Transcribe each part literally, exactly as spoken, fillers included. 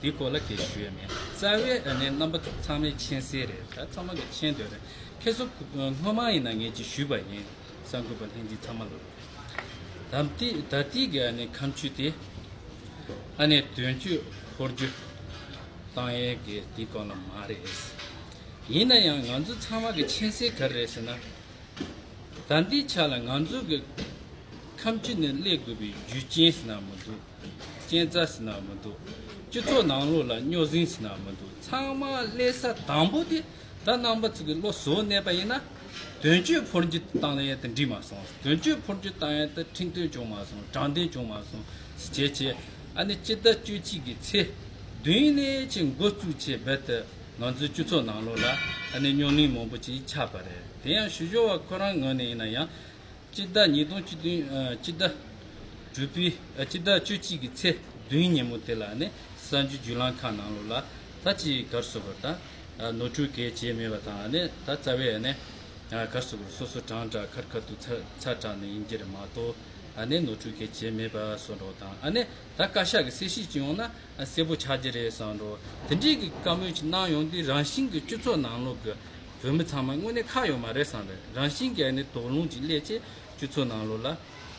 དེའི་སྐོར་ལ་ཁྱེད་ཞུ་ཡ་མེད། རྩ་བའི་ཨ་ནི་རྣམ་པ་ཚང་མས་མཁྱེན་གསལ་རེད། ད་ཚང་མ་གིས་མཁྱེན་འདོད་རེད། ཁྱེད་ཚོ་སྔོན་མ་ཡིན་ན་ངས་ཅིག་ཞུས་པ་ཡིན། གསར་འགོད་པ་ལྷན་རྒྱས་ཚང་མ་ལ། ད་ལྟའི་ད་ལྟའི་གི་ཨ་ནི་ཁ་མཆུ་དེ་ཨ་ནི་དོན་གཅོད་འཕོ་འགྱུར་བཏང་ཡས་གི་དེའི་སྐོར་ལ་མ་རེད། ཡིན་ན་ཡང་ང་ཚོ་ཚང་མ་གིས་མཁྱེན་གསལ་ག་རེ་རེད་ཟེར་ན། ད་ལྟའི་ཆ་ལ་ང་ཚོ་གི་ཁ་མཆུ་ནས་སླེབས་དགོས་པའི་རྒྱུ་རྐྱེན་ཟེར་ན་མི་འདུག་རྐྱེན་རྩ་ཟེར་ན་མི་འདུག་སྤྱི་ཚོགས་ནང་ལོགས་ལ་རྙོག་ཟིང་ཟེར་ན་མི་འདུག་ཚང་མ་སླེབས་ས་དང་པོ་དེ། ད་རྣམ་པ་ཚོ་གི་བློ་བཟོ་གནས་པ་ཡིན་ན། དོན་གཅོད་འཕོ་འགྱུར་བཏང་ཡས་དེ་འགྲིག་མ་སོང་། དོན་གཅོད་འཕོ་འགྱུར་བཏང་ཡས་དེ་ཁྲིམས་མཐུན་བྱུང་མ་སོང་། དྲང་བདེན་བྱུང་མ་སོང་ཟེར་བྱས་བྱས། ཨ་ནི་སྤྱི་ཟླ་བཅུ་གཅིག་གི་ཚེས་བདུན་ནས་ཅིག་འགོ་བཙུགས་བྱས་རྦད་དེ་ང་ཚོའི་སྤྱི་ཚོགས་ནང་ལོགས་ལ་ཨ་ནི་རྙོག་གླེང་མང་པོ་ཅིག་ཆགས་པ་རེད། དེ་ཡང་ཞུ་སྦྱོར་བ་ཁོ་རང་ངོས་ནས་ཡིན་ན་ཡང་། སྤྱི་ཟླ་ཉིས་སྟོང་བཅུ་བདུན། ཨ། སྤྱི་ཟླ་དྲུག་པའི། ཨ། སྤྱི་ཟླ་བཅུ་གཅིག་གི་ཚེས་བདུན་ཉིན་མོ་དེ་ལ་ནི་གསར་འགྱུར་བརྒྱུད་ལམ་ཁག་ནང་ལོགས་ལ་ད་ཅིག་ག་རེ་ཟེར་དགོས་རེད། ད་ནོར་འཁྲུལ་གང་ཡང་བྱས་མེད་པ་དང་ནི་ད་རྩ་བའི་ནི་ག་རེ་ཟེར་དགོས་རེད། སོ་སོ་དྲང་དྲག་ཁ་རི་ཁ་ཐུག་ཚ་ཚ་དྲག་ནས་ཡིན་གྱི་རེད་མ་གཏོགས། ཨ་ནི་ནོར་འཁྲུལ་གང་ཡང་བྱས་མེད་པ་བཟོ་འདྲ་དང་། ཨ་ནི་ད་བཀའ་ཤག་གིས་གསལ་བཤད་ཅིག་ཡོང་ན་གསལ་པོ་ཆགས་ཀྱི་རེད་བསམ་འདྲ། དེ་འདྲའི་གི་བཀའ་མོལ་ཅིག་གནང་ཡོང་དུས་རང་བཞིན་གྱིས་སྤྱི་ཚོགས་ནང་ལོགས་ཀྱི་བོད་མི་ཚང་མ་དངོས་གནས་ཁག་ཡོད་མ་རེད་བསམ་རེད། རང་བཞིན་གྱིས་ཨ་ནི་དོགས་སློང་ཅིག་སླེབས་བྱས་སྤྱི་ཚོགས་ནང་ལོགས་ལ་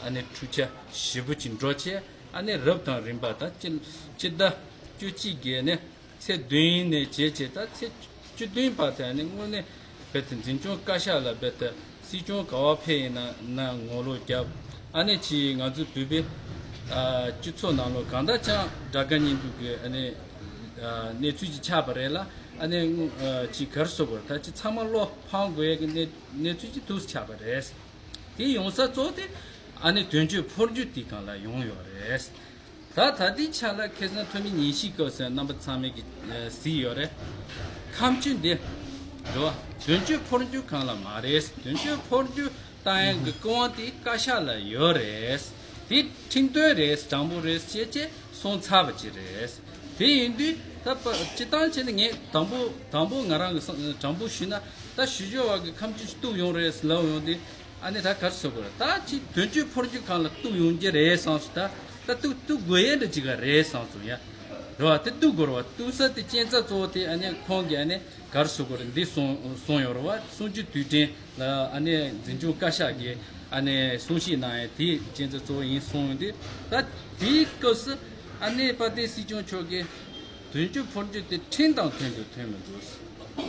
ཨ་ནི་འཁྲུག་ཆ་ཞེ་པོ་ཅིག་འགྲོ་བྱས། ཨ་ནི་རབ་དང་རིམ་པ་ད་སྤྱི་སྤྱི་ཟླ་བཅུ་གཅིག་གི་ནི་ཚེས་བདུན་ནས་བྱས་བྱས་ད་ཚེས་བཅུ་བདུན་བར་དུ་ཨ་ནི་དངོས་གནས་རྦད་དེ་འཛིན་སྐྱོང་བཀའ་ཤག་ལ་རྦད་དེ་སྲིད་སྐྱོང་ག་པར་ཕེབས་ཡིན་ན་ན་ངོ་ལོག་བརྒྱབ། ཨ་ནི་ཅིག་ང་ཚོ་བོད་པའི་ཨ་སྤྱི་ཚོགས་ནང་ལོགས་གང་ལྟར་ཀྱང་དགྲ་དགའ་གཉེན་སྡུག་གི་ཨ་ནི་ཨ་གནས་ཚུལ་ཅིག་ཆགས་པ་རེད་ལ། ཨ་ནི་ཨ་ཅིག་ག་རེ་ཟེར་དགོས་རེད། ད་ཅིག་ཚང་མ་བློ་ཕམ་དགོས་ཡས་ཀྱི་གནས་གནས་ཚུལ་ཅིག་ཏོག་ཙམ་ཆགས་པ་རེད། དེ་ཡོང་ས་གཙོ་བོ་དེ་ཨ་ནི་དོན་གཅོད་འཕོ་འགྱུར་དེའི་སྒང་ལ་ཡོང་ཡོད་རེད། ད་ད་ལྟའི་ཆ་ལ་ཁ་སང་ཐོན་མི་ཉིན་ཤས་སྐབས་སུ་རྣམ་པ་ཚང་མས་ཀྱི་ཨ་གཟིགས་ཡོད་རེད། ཁ་མཆུ་འདི་རེད་བ། དོན་གཅོད་འཕོ་འགྱུར་སྒང་ལ་མ་རེད། དོན་གཅོད་འཕོ་འགྱུར་བཏང་ཡས་ཀྱི་སྐུ་དབང་དེ་བཀའ་ཤག་ལ་ཡོད་རེད། དེ་ཁྲིམས་མཐུན་རེད། དྲང་པོ་རེད་ཅེས་བྱས་གསུངས་ཚར་བ་ཅིག་རེད། དེ་ཡིན་དུས་ད་པ་སྤྱིར་བཏང་བྱས་ན་ངས་དང་པོ་དང་པོ་ང་རང་གི་བསམ་དྲང་པོ་ཞུས་ན། ད་ཞུ་སྦྱོར་བ་གི་ཁ་མཆུ་ཅིག་གཏུགས་ཡོང་རེད་ལབ་ཡོང་དུས། ཨ་ནི་ད་ག་རེ་ཟེར་དགོས་རེད། ད་ཅིག་དོན་གཅོད་འཕོ་འགྱུར་སྒང་ལ་གཏུགས་ཡོང་གི་རེད་བསམ་སོང་། ད་ད་གཏུགས་གཏུགས་དགོས་ཡས་འདྲ་ཅིག་ག་རེད་བསམ་སོང་ཡ། རེད་བ། དེ་གཏུགས་དགོས་རེད་བ། གཏུགས་ས་དེ་རྐྱེན་རྩ་གཙོ་བོ་དེ་ཨ་ནི་ཁོང་གིས་ཨ་ནི་ག་རེ་ཟེར་དགོས་རེད། འདི་གསུངས་གསུངས་ཡོད་རེད་བ། གསུམ་བཅུའི་དུས་དྲན་ལ་ཨ་ནི་འཛིན་སྐྱོང་བཀའ་ཤག་གིས་ཨ་ནི་གསུང་བཤད་གནང་ཡས་དེ་རྐྱེན་རྩ་གཙོ་བོ་ཡིན་གསུངས་ཡོང་དུས། ད་དེའི་སྐབས་སུ་ཨ་ནི་དཔལ་ལྡན་སྲིད་སྐྱོང་མཆོག་གིས། དོན་གཅོད་འཕོ་འགྱུར་དེ་ཁྲིམས་དང་མཐུན་དང་མཐུན་མི་འདུག་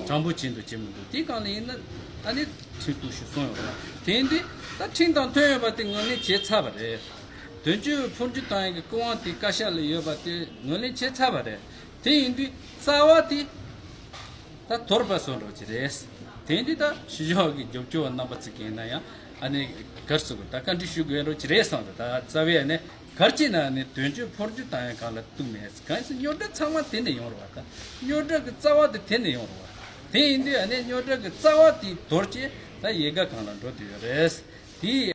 དྲང་པོ་བྱས་འདུག་བྱས་མི་འདུག་དེ་སྒང་ལ་ཡིན་ན་ཨ་ནི་ཁྲིམས་གཏུག་ཞུ་གསུངས་ཡོད་རེད། དེ་ཡིན་དུས་ད་ཁྲིམས་དང་མཐུན་ཡོད་པ་དེ་ངོས་ལེན་བྱས་ཚར་བ་རེད། དོན་གཅོད་འཕོ་འགྱུར་བཏང་ཡག་གི་སྐུ་དབང་དེ་བཀའ་ཤག་ལ་ཡོད་པ་དེ་ངོས་ལེན་བྱས་ཚར་བ་རེད། དེ་ཡིན་དུས་རྩ་བ་དེ་ད་དོར་བ་སོང་འགྲོ་གི་རེད། དེ་ཡིན་དུས་ད་ཞུ་སྦྱོར་གྱི་རྒྱབ་སྐྱོར་བ་རྣམ་པ་ཚོ་གིས་ཡིན་ན་ཡང་ཨ་ནི་ག་རེ་ཟེར་དགོས། ད་བཀའ་འདྲི་ཞུ་དགོས་འགྲོ་གི་རེད་བསམ་འདུག་ད་རྩ་བའི་ཨ་ནི། གལ་ཆེ་ན་ནི་དོན་གཅོད་འཕོ་འགྱུར་བཏང་ཡག་སྒང་ལ་གཏུགས་མེད། གང་ཡིན་ཟེར་རྙོག་དྲ་ཚང་མ་དེ་ནས་ཡོང་རེད་བ། ད་རྙོག་དྲ་གི་རྩ་བ་དེ་དེ་ནས་ཡོང་རེད་བ། དེ་ཡིན་དུས་ཨ་ནི་རྙོག་དྲ་གི་རྩ་བ་དེ་དོར་བྱས་ད་ཡལ་ག་སྒང་ལ་འགྲོ་བསྡད་ཡོད་རེད། དེ།